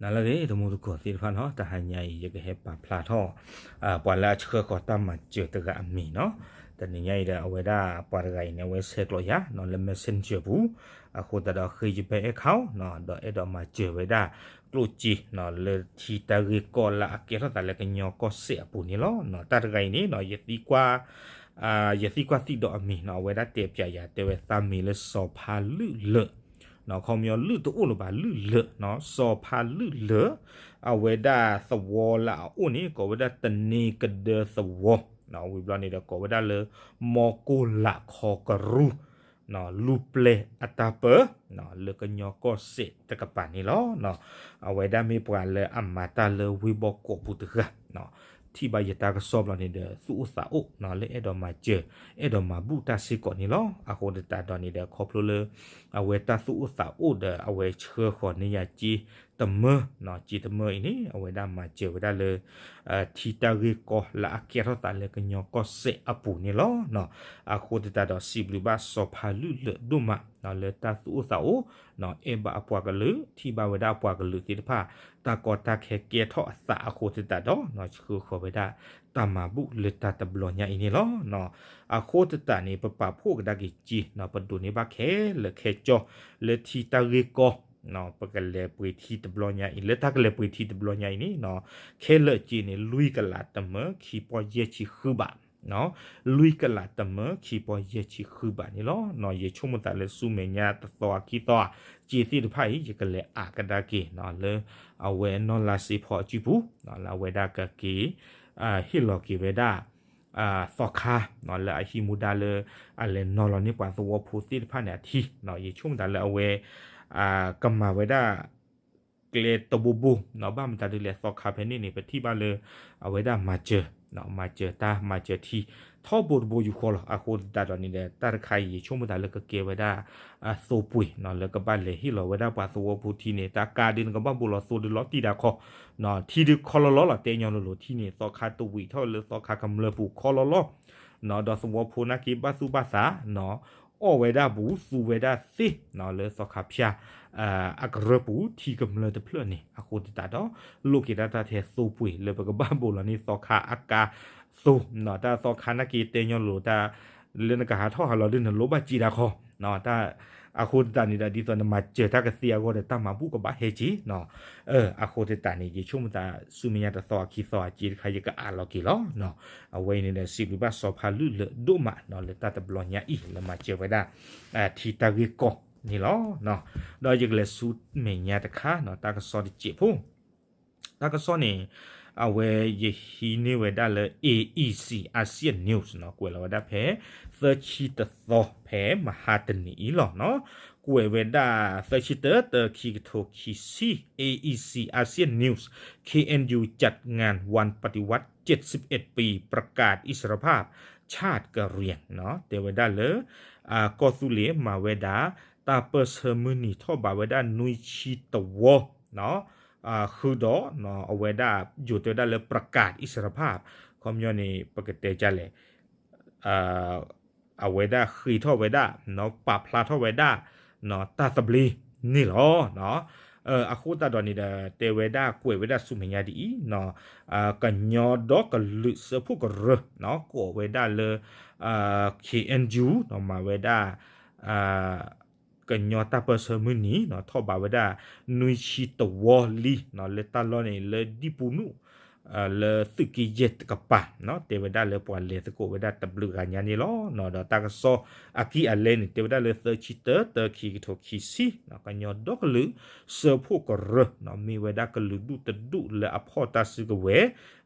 နလၢအဂ့ၤ တံၤသကိးသ့ၣ်တဖၣ်နီၤ, တဟါညါအံၤ ယကဟဲပာ်ဖျါထီၣ် ပှၤလၢအဆှၢဃီၤတၢ်မၤစၢၤတဂၤအမံၤနီၤ. တနံၤညါအံၤဒီး အဝဲဒၣ်ပှၤတဂၤအံၤန့ၣ် အဝဲဆဲးကျိးယၤနီၤ လၢ messenger ပူၤ, အဃိသတးဒီးဃ့ယဘဲအဲၣ်ခီနီၤ, ဒီးအဲၣ်ဒိးမၤစၢၤဝဲဒၣ် ကျိၣ်စ့နီၤ လၢထံတၢ်ဂ့ၢ်ကီလၢအကဲထီၣ်သးလၢကညီကီၢ်စဲၣ်အပူၤန့ၣ်လီၤ. တၢ်တဂၤအံၤန့ၣ်နီၤ ယသံကွၢ် ယသံကွၢ်သံဒီးအမံၤနီၤ, အဝဲဒၣ်တဲပၠးယၤ တဲဝဲသးမံၤလၢစီၤဖါလုၢ်လၢာ် နီၤ, ခီပညီလုၢ်တအိၣ်လၢၤဘၣ် လုၢ်လၢာ်နီၤ, စီၤဖါလုၢ်လၢာ်, အဝဲဒၣ်သဝီလၢအအိၣ်န့ၣ် ကိးဝဲဒၣ်တန့ကဒၢသဝီနီၤ, ဝံၤဘျီန့ၣ်ဒီး ကိးဝဲဒၣ်လၢ မီကိလးခီကရူၢ် လူၤပျဲၢ်အတၢ်ပၢ လၢကညီကီၢ်စဲၣ်တကပၤန့ၣ်လီၤ. အဝဲဒၣ်မ့ၢ်ပှၤလၢအမၤတၢ်လၢဝ့ၢ်ဘီကီးပူၤတဂၤ ထံၣ်ဘၣ်ယတၢ်ကစီၣ်ဘျီန့ၣ်ဒီး သူၣ်အိၣ်သးအိၣ်နီၤ လၢအဲၣ်ဒိးမၤစၢၤ အဲၣ်ဒိးမၤဘူၣ်တၢ်စ့ၢ်ကီးန့ၣ်လီၤ. အဃိသတးဒီးန့ၣ်ဒီး ခီဖျိလၢ အဝဲတၢ်သူၣ်အိၣ်သးအိၣ်ဒီး အဝဲဆှၢဃီၤန့ၢ်ယၤစ့တမၢနီၤ, စ့တမၢအံၤန့ၣ် အဝဲဒၣ်မၤစၢၤဝဲဒၣ်လၢ ထံတၢ်ဂ့ၢ်ကီလၢအကဲထီၣ်သးလၢကညီကီၢ်စဲၣ်အပူၤန့ၣ်လီၤ. အဃိသတးဒီးစံးဘျုးဘၣ်စီၤဖါလုၢ်လၢာ်ဒိၣ်မး လၢတၢ်သူၣ်အိၣ်သးအိၣ် အဲၣ်ဘၣ်အပှၤကလုာ် ထံၣ်ဘၣ်ဝဲဒၣ်အပှၤကလုာ်သ့ၣ်တဖၣ် တၢ်ကီတၢ်ခဲကဲထီၣ်အသးအဃိသတးဒီး ဆှၢဃီၤဝဲဒၣ်တၢ်မၤဘူၣ်လၢတၢ်တဘျီညါအံၤန့ၣ်လီၤ. အဃိသတးန့ၣ် ပပာ်ဖှိၣ်ကဒါက့ၤစ့ ပဒိးန့ၢ်ဘၣ်ခဲလၢာ်ခဲဆ့ လၢထံတၢ်ဂ့ၢ်ကီ ပကလဲၤပှ့ၤထံတဘျီညါအံၤ လၢတၢ်ကလဲၤပှ့ၤထံတဘျီညါအံၤန့ၣ် ခဲလၢာ်စ့န့ၣ် လွံၢ်ကလးတမၢ ခံပီၢ်ယဲၢ်ဆံဃုဘး လွံၢ်ကလးတမၢ ခံပီၢ်ယဲၢ်ဆံဃုဘးန့ၣ်လီၤ. ယဆိကမိၣ်သးလၢဆူမဲာ်ညါတသီအခံသီ စ့သ့ၣ်တဖၣ်အံၤ ယကလဲၤအးကဒါက့ၤ လၢအဝဲနီၢ်လါစ့ဖီအစုပူၤ လၢအဝဲဒၣ်ကက့ၤ ဟ့ၣ်လီၤက့ၤဝဲဒၣ် သီခါ လၢအဟံးမူဒါလၢ အလဲၤနီၤလီၤန့ၢ်ပှၤသဝီဖိသ့ၣ်တဖၣ်န့ၣ်အထံ ယဆိကမိၣ်သးလၢအဝဲ ကမၤဝဲဒၣ် ကျဲတဘိဘိ ဘၣ်မတၤဒ်လဲၣ် သီခါဖဲန့ၣ်န့ၣ် ပထံၣ်ဘၣ်လၢ အဝဲဒၣ်မၤစၢၤ မၤစၢၤတၢ်မၤစၢၤထံ ထီဘိတဘိယူၢ်ဃီလီၤ. အဃိသတးဒီးန့ၣ်ဒီး တၢ်တခါအံၤ ယဆိကမိၣ်သးလၢကကဲဝဲဒၣ် သိပှ့ၤ လၢကဘၣ်လဲၤဟ့ၣ်လီၤဝဲဒၣ်ပှၤသဝီဖိထံန့ၣ် တၢ်ကါဒုးနကဘၣ်ဘိလီၤသိဒုးလီၤတံၢ်ဒၣ်ခီ ထံဒုးခီလီၤလီၤလီၤ တဲညီလိၤလိၤ ထံန့ၣ်သီခါတဝံးထီၣ်လၢသီခါကမျၢၢ်ပူၤခီလီၤလီၤ ဒီးသဝီဖိနာ်က့ဘၣ်သူၣ်ဘၣ်သး အီၣ်ဝဲဒၣ်ပူၤ သူဝဲဒၣ်သ့ၣ် လၢသီခါဖၠၣ် အကရၢပူၤ ထံကမျၢၢ်တဖျၢၣ်န့ၣ် အဃိသတးဒီး လိးက့ၤဒၣ်တၢ်ထဲသိပှ့ၤ လၢပကဘၣ်ဘိလီၤန့ၢ်သီခါအကါသိ တၢ်သီခါနာ်က့တဲညီလိၤလိၤတၢ် လၢနကဟးထီၣ်ဟးလီၤဒုးနလိၣ်ဘၣ်စ့ဒၣ်ခီ အဃိသတးန့ၣ်ဒီး ဒ်သိးနမၤစၢၤတၢ်ကသ့အဂီၢ်ဒီး တၢ်မၤဘူၣ်ကဘၣ်ဟဲက့ၤ အဃိသတးန့ၣ် ယဆိကမိၣ်သးဆူမဲာ်ညါတသီအခံသီအစ့တခါ ယကအးလီၤက့ၤလီၤ. အဝဲအံၤန့ၣ်ဒီး စံးဘျုးဘၣ်စီၤဖါလုၢ်လၢာ်ဒိၣ်မး လၢတၢ်တဘျီညါအံၤ လၢမၤစၢၤဝဲဒၣ် ထံတၢ်ဂ့ၢ်ကီန့ၣ်လီၤ. ဒီးယကလဲၤဆူမဲာ်ညါတခါ တၢ်ကစီၣ်တစဲးဖိ တၢ်ကစီၣ်န့ၣ် အဝဲယဟံးန့ၢ်ဝဲဒၣ်လၢ A E C Asian News ကွဲးလီၤဝဲဒၣ်ဖဲ သၢဆံတသီဖဲမဟါတနံၤအံၤလီၤ. ကွဲးဝဲဒၣ် သၢဆံတၢ တၢ ခံကထိခံဆံ A E C Asian News, K N U จัดงานวันปฏิวัติ เจ็ดสิบเอ็ดปี ประกาศอิสรภาพชาติกะเหรี่ยง တဲဝဲဒၣ်လၢ ကီၢ်သူလ့ၤမၤဝဲဒၣ် တၢ်ပၢၢ်ဆၢမုၢ်နံၤထီၣ်ဘးဝဲဒၣ်နွံဆံတဝီ ဃုာ်ဒီး အဝဲဒၣ်ယိၤတဲဝဲဒၣ်လၢ ประกาศอิสรภาพ ခီပညီန့ၣ် ပကတဲဒ်လဲၣ် အဝဲဒၣ်ဃ့ထီၣ်ဝဲဒၣ် ပာ်ဖျါထီၣ်ဝဲဒၣ် တၢ်သဘျ့န့ၣ်လီၤ. အဃိသတးဒီးန့ၣ်ဒီး တဲဝဲဒၣ်ကွဲးဝဲဒၣ်ဆူမဲာ်ညါဒ်အံၤ ကညီဒီကလုာ်စၢဖှိၣ်ကရၢ ကိးဝဲဒၣ်လၢ K N U မၤဝဲဒၣ် ကညီတၢ်ပၢၢ်ဆၢမုၢ်နံၤ ထီၣ်ဘးဝဲဒၣ် နွံဆံတဝီလံ လၢတၢ်လီၢ်န့ၣ် လၢဒံပူနုၣ် လၢသုးက့ယဲၢ်တကပၤ တဲဝဲဒၣ်လၢပှၤလဲၤသကိးဝဲဒၣ်တဘျုးဂၤညါန့ၣ်လီၤ. ဒီးတၢ်ကစီၣ်အကံၢ်အလဲန့ၣ် တဲဝဲဒၣ်လၢသၢဆံတၢ တၢ ခံကထိခံဆံ ကညီဒီကလုာ် စၢဖှိၣ်ကရၢ မ့ၢ်ဝဲဒၣ်ကလုာ်ဒူၣ်တဒူၣ်လၢအဖီၣ်တၢ်စုကဝဲၤ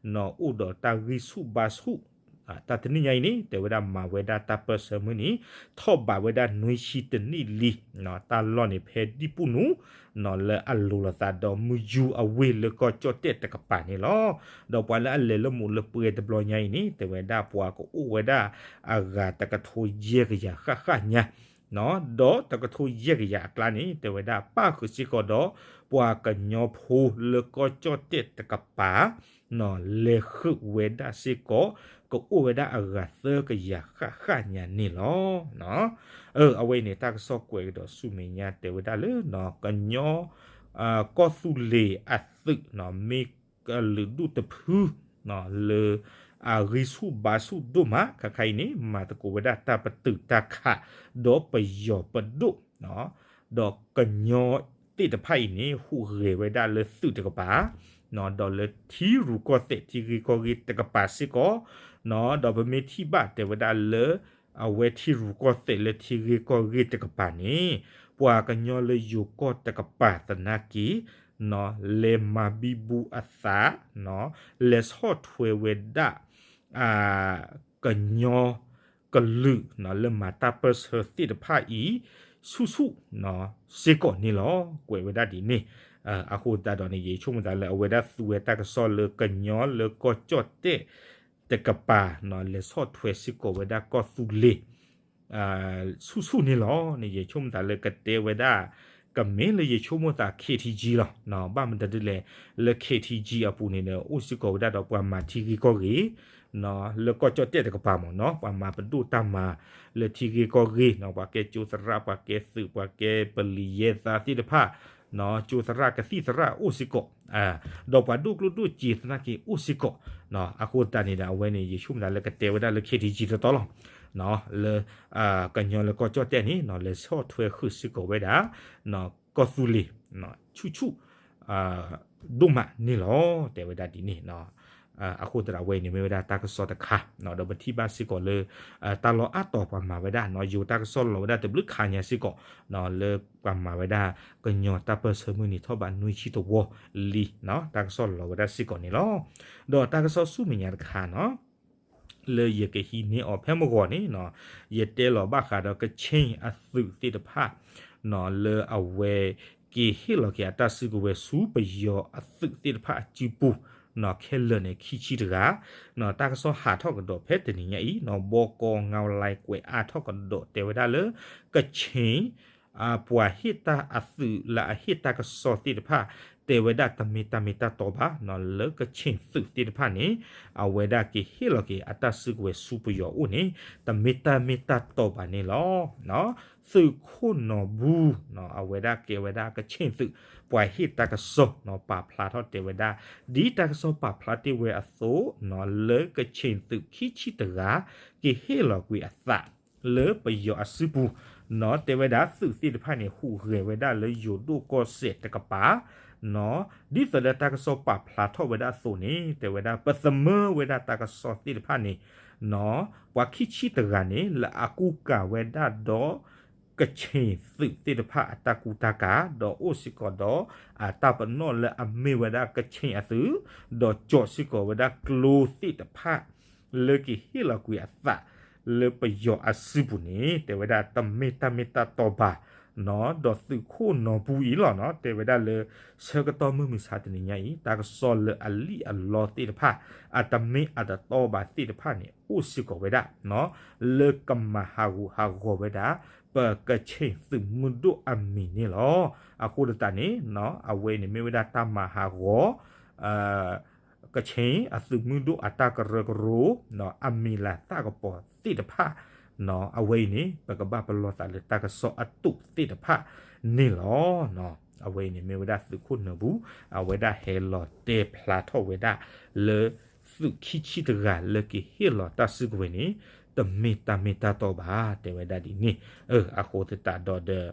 အိၣ်ဒီးတၢ်ဂံၢ်ဆူၣ်ဘါဆူၣ် တၢ်တနံၣ်ညါအံၤန့ၣ် တဲဝဲဒၣ်မၤဝဲဒၣ်တၢ်ပၢၢ်ဆၢမုၢ်နံၤ ထီၣ်ဘးဝဲဒၣ်နွံဆံတနံၣ်လံ တၢ်လီၢ်န့ၣ်ဖဲဒံပူနုၣ် လၢအလိၤလိာ်သးဒီးမုၢ်ယူအဝ့ၢ်လၢကီၢ်ကၠီၣ်တဲၣ်တကပၤန့ၣ်လီၤ. ဒီးပှၤလၢအလဲၤလၢမူးလၢပှဲၤတဘျီညါအံၤန့ၣ် တဲဝဲဒၣ်ပှၤကအိၣ်ဝဲဒၣ်အဂၤတကထိယဲၢ်ကယၤဃၣ်ဃၣ်ညါ ဒီးတကထိယဲၢ်ကယၤအကျါန့ၣ် တဲဝဲဒၣ်ပၣ်ဃုာ်စ့ၢ်ကီးဒီး ပှၤကညီဖိလၢကီၢ်ကၠီၣ်တဲၣ်တကပၤ လဲၤဃုာ်ဝဲဒၣ်စ့ၢ်ကီး ကအိၣ်ဝဲဒၣ်အဂၤသၢကယၤဃၣ်ဃၣ်ညါန့ၣ်လီၤ. အဝဲအံၤန့ၣ် တၢ်ကစီၣ်ကွဲးကဒီးဆူမဲာ်ညါတဲဝဲဒၣ်လၢ ကညီ ကီၢ်သူလ့ၤအသုး မ့ၢ်ကလုာ်ဒူၣ်တဖု လၢအဂံၢ်ဆူၣ်ဘါဆူၣ်ဒိၣ်မး ခါခါအံၤန့ၣ် မၤသကိးဝဲဒၣ်တၢ်ပတုာ်တၢ်ခး ဒီးပယီၤပဒိၣ် ဒီးကညီသ့ၣ်တဖၣ်အံၤန့ၣ် ဟူးဂဲၤဝဲဒၣ်လၢသုးတကပၤ ဒီးလၢထံရူၢ်ကီၢ်သဲး ထံဂ့ၢ်ကီၢ်ဂ့ၢ်တကပၤစ့ၢ်ကီး ဒီးပမ့ၢ်ထံၣ်ဘၣ်တဲဝဲဒၣ်လၢ အဝဲထံရူၢ်ကီၢ်သဲးလၢထံဂ့ၢ်ကီၢ်ဂ့ၢ်တကပၤန့ၣ် ပှၤကညီလၢယိၤကီၢ်တကပၤသနာ်က့ လဲၤမၤဘံဘူအသး လဲၤဆီၣ်ထွဲဝဲဒၣ် ကညီကလုာ် လၢမၤတၢ်ပၢၢ်ဆၢသ့ၣ်တဖၣ်အံၤ ဆူၣ်ဆူၣ် စ့ၢ်ကီးန့ၣ်လီၤ. ကွဲးဝဲဒၣ်ဒ်န့ၣ် အဃိသတးဒီးန့ၣ် ယဆိကမိၣ်သးလၢအဝဲဒၣ်သူဝဲတၢ်ကစီၣ်လၢကညီလၢကီၢ်ကၠီၣ်တဲၣ်တကပၤ လဲၤဆီၣ်ထွဲစ့ၢ်ကီးဝဲဒၣ်ကီၢ်သူလ့ၤ ဆူၣ်ဆူၣ်န့ၣ်လီၤန့ၣ် ယဆိကမိၣ်သးလၢကတဲဝဲဒၣ် ကမ့ၢ်လၢယဆိကမိၣ်သး KTG လီၤ. ဘၣ်မတၤဒ်လဲၣ် လၢ KTG အပူၤန့ၣ်ဒီး အိၣ်စ့ၢ်ကီးဝဲဒၣ်ဒီးပှၤမၤထံဂ့ၢ်ကီၢ်ဂ့ၢ် လၢကီၢ်ကၠီၣ်တဲၣ်တကပၤမ့ၢ်နီၤ ပှၤမၤပဒိၣ်တၢ်မၤလၢထံဂ့ၢ်ကီၢ်ဂ့ၢ် ပှၤကဲကၠိသရၣ် ပှၤကဲသုး ပှၤကဲပလံၤယဲၢ်သးသ့ၣ်တဖၣ် ကၠိသရၣ်ကသံၣ်သရၣ်အိၣ်စ့ၢ်ကီး ဒီးပှၤဒိၣ်ကျိၣ်ဒိၣ်စ့သနာ်က့အိၣ်စ့ၢ်ကီး အဃိသတးန့ၣ်ဒီး အဝဲန့ၣ် ယဆိကမိၣ်သးလၢကတဲဝဲဒၣ်လၢ KTG တတီလီၤ လၢ ကညီလၢကီၢ်ကၠီၣ်တဲၣ်န့ၣ် လဲၤဆီၣ်ထွဲဃုာ်စ့ၢ်ကီးဝဲဒၣ် ကီၢ်သူလ့ၤ ဆူၣ်ဆူၣ် ဒိၣ်မးန့ၣ်လီၤ တဲဝဲဒၣ်ဒ်န့ၣ် အဃိသတးအဝဲအံၤန့ၣ်မ့ၢ်ဝဲဒၣ်တၢ်ကစီၣ်တခါ ဒီးပထံၣ်ဘၣ်စ့ၢ်ကီးလၢ တၢ်လီၢ်အါတီၤပှၤမၤဝဲဒၣ် ယိၤတၢ်ကစီၣ်လီၤဝဲဒၣ်တဘျုးခါညါစ့ၢ်ကီး လၢပှၤမၤဝဲဒၣ် ကညီတၢ်ပၢၢ်ဆၢမုၢ်နံၤထီၣ်ဘးနွံဆံတဝီလံ တၢ်ကစီၣ်လီၤဝဲဒၣ်စ့ၢ်ကီးန့ၣ်လီၤ. ဒီးတၢ်ကစီၣ်ဆူမဲာ်ညါတခါနီၤ လၢယကဟံးန့ၢ်အီၤဖဲမုၢ်ဂီၤန့ၣ် ယတဲလီၤဘၣ်ဃးဒီးကခ့ၣ်အသုးသ့ၣ်တဖၣ် လၢအဝဲက့ၤဟ့ၣ်လီၤက့ၤအတၢ်စုကဝဲၤဆူပယီၤအသုးသ့ၣ်တဖၣ်အစုပူၤ ခဲလၢာ်န့ၣ် ခံဆံတဂၤ တၢ်ကစီၣ်ဟးထီၣ်ကဒီးဖဲတနံၤညါအံၤ ဘီကီငါလၢကွဲးအါထီၣ်ကဒီးတဲဝဲဒၣ်လၢ ကခ့ၣ် ပှၤဟ့ၣ်တၢ်အသုးလၢအဟ့ၣ်တၢ်ကစီၣ်သ့ၣ်တဖၣ် တဲဝဲဒၣ်တမ့ၢ်တၢ်မ့ၢ်တၢ်တီဘၣ် လၢကခ့ၣ်သုးသ့ၣ်တဖၣ်န့ၣ် အဝဲဒၣ်က့ၤဟ့ၣ်လီၤက့ၤအတၢ်စုကဝဲၤဆူပယီၤအိၣ်န့ၣ် တမ့ၢ်တၢ်မ့ၢ်တၢ်တီဘၣ်န့ၣ်လီၤ. သုးခိၣ်နီၢ်ဘူ အဝဲဒၣ်ကဲဝဲဒၣ်ကခ့ၣ်သုး ပှၤဟ့ၣ်တၢ်ကစီၣ် ပာ်ဖျါထီၣ်တဲဝဲဒၣ် ဒ်တၢ်ကစီၣ်ပာ်ဖျါတ့ၢ်ဝဲအသိး လၢကခ့ၣ်သုးခံဆံတဂၤ က့ၤဟ့ၣ်လီၤကွံာ်အသး လၢပယီၤအစုပူၤ တဲဝဲဒၣ်သုးသ့ၣ်တဖၣ်န့ၣ် ဟူးဂဲၤဝဲဒၣ်လၢယိၤဒိၣ်ကီၢ်စဲၣ်တကပၤ ဒ်သိးဒီးတၢ်ကစီၣ်ပာ်ဖျါထီၣ်ဝဲဒၣ်အသိးန့ၣ် တဲဝဲဒၣ်ပသမၢဝဲဒၣ်တၢ်ကစီၣ်သ့ၣ်တဖၣ်န့ၣ် ပှၤခံဆံတဂၤန့ၣ် လၢအကူကၤဝဲဒၣ်ဒီး ကခ့ၣ်သုးသ့ၣ်တဖၣ်အတၢ်ကူတၢ်ကၤ ဒီးအိၣ်စ့ၢ်ကီးဒီး အတၢ်ပနီၣ်လၢအမ့ၢ်ဝဲဒၣ်ကခ့ၣ်အသုး ဒီးကၠီၣ်စ့ၢ်ကီးဝဲဒၣ်ကျိသ့ၣ်တဖၣ် လၢကဟ့ၣ်လီၤကွံာ်အသး လၢပယီၤအစုပူၤန့ၣ် တဲဝဲဒၣ်တမ့ၢ်တၢ်မ့ၢ်တၢ်တီဘၣ် ဒီးသုးခိၣ်နီၢ်ဘူအံၤလီၤ တဲဝဲဒၣ်လၢ ဆၢကတီၢ်မုၢ်မဆါတနံၤညါအံၤ တၢ်ကစီၣ်လၢအလံၣ်အလီသ့ၣ်တဖၣ် အတမ့ၢ်အတတီဘၣ်သ့ၣ်တဖၣ်န့ၣ် အိၣ်စ့ၢ်ကီးဝဲဒၣ် လၢကမၤဟးဂူာ်ဟးဂီၤဝဲဒၣ် ပကခ့ၣ်သုးမုၢ်ဒိၣ်အမံၤန့ၣ်လီၤ. အဃိသတးန့ၣ် အဝဲန့ၣ်မ့ၢ်ဝဲဒၣ်တၢ်မၤဟးဂီၤ ကခ့ၣ်အသုးမုၢ်ဒိၣ်အတၢ်ကရၢကရိ အမံၤလၤသၣ်ကပီၤသ့ၣ်တဖၣ် အဝဲအံၤန့ၣ် ပကဘၣ်ပလီၢ်သးလၢတၢ်ကစီၣ်အတိာ်သ့ၣ်တဖၣ်န့ၣ်လီၤ. အဝဲအံၤန့ၣ်မ့ၢ်ဝဲဒၣ်သုးခိၣ်နၢၤဘူ အဝဲဒၣ်ဟဲလီၤတဲဖျါထီၣ်ဝဲဒၣ်လၢ သုးခံဆံတဂၤလၢကဟ့ၣ်လီၤတၢ်စုကဝဲၤန့ၣ် တမ့ၢ်တၢ်မ့ၢ်တၢ်တီဘၣ် တဲဝဲဒၣ်ဒ်န့ၣ် အဃိသတးဒီး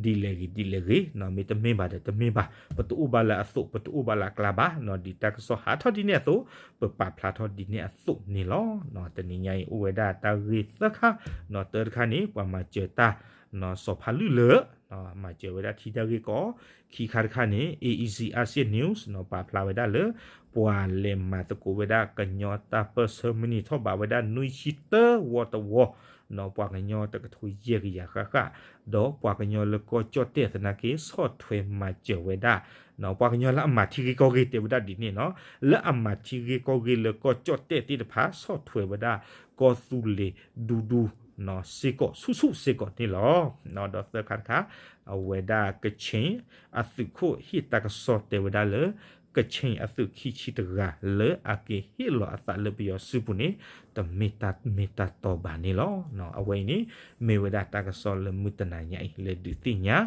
ဒီး ဒ်လဲၣ်ဂ့ၤဒ်လဲၣ်ဂ့ၤ မ့ၢ်တမ့ၢ်ဘၣ်ဒီးတမ့ၢ်ဘၣ် ပတအိၣ်ဘၣ်လၢအသိး ပတအိၣ်ဘၣ်လၢအကျါဘၣ် ဒ်တၢ်ကစီၣ်ဟးထီၣ်ဒ်န့ၣ်အသိး ပပာ်ဖျါထီၣ်ဒ်န့ၣ်အသိးန့ၣ်လီၤ. တနံၤညါအံၤအိၣ်ဝဲဒၣ်တၢ်ဂ့ၢ်သၢခါ တၢတခါန့ၣ် ပှၤမၤစၢၤတၢ် စီၤဖါလုၢ်လၢာ် မၤစၢၤဝဲဒၣ်ထံတၢ်ဂ့ၢ်ကီ ခံခါတခါန့ၣ် A E C Asia News ပာ်ဖျါဝဲဒၣ်လၢ ပှၤလဲၤမၤသကိးဝဲဒၣ်ကညီတၢ်ပၢၢ်ဆၢမုၢ်နံၤထီၣ်ဘးဝဲဒၣ်နွံဆံတၢဝီတဝီ ပှၤကညီတကထိယဲၢ်ကယၤဃၣ်ဃၣ် ဒီးပှၤကညီလၢကီၢ်ကၠီၣ်တဲၣ်သနာ်က့ ဆီၣ်ထွဲမၤစၢၤဝဲဒၣ် ပှၤကညီလၢအမၤထံဂ့ၢ်ကီၢ်ဂ့ၢ်တဲဝဲဒၣ်ဒ်န့ၣ်နီၤ လၢအမၤထံဂ့ၢ်ကီၢ်ဂ့ၢ်လၢကီၢ်ကၠီၣ်တဲၣ်သ့ၣ်တဖၣ် ဆီၣ်ထွဲဝဲဒၣ် ကီၢ်သူလ့ၤဒူဒူ စ့ၢ်ကီးဆူၣ်ဆူၣ်စ့ၢ်ကီးန့ၣ်လီၤ. ဒီးသၢခါတခါ အဝဲဒၣ်ကခ့ၣ်အသုးခိၣ်ဟ့ၣ်တၢ်ကစီၣ်တဲဝဲဒၣ်လၢ ကခ့ၣ်အသုးခံဆံတဂၤလၢအက့ၤဟ့ၣ်လီၤအသးလၢပယီၤစုပူၤန့ၣ် တမ့ၢ်တၢ်မ့ၢ်တၢ်တီဘၣ်န့ၣ်လီၤ. အဝဲအံၤန့ၣ် မ့ၢ်ဝဲဒၣ်တၢ်ကစီၣ်လၢမုၢ်တနၤညါအံၤ လဲၤဒုးသ့ၣ်ညါ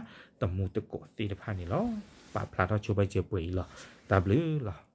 တမူတကိးသ့ၣ်တဖၣ်န့ၣ်လီၤ. ပာ်ဖျါထီၣ်ဆိပာ်စၢၤပှဲၤအံၤလီၤ. တၢ်ဘျုးလီၤ.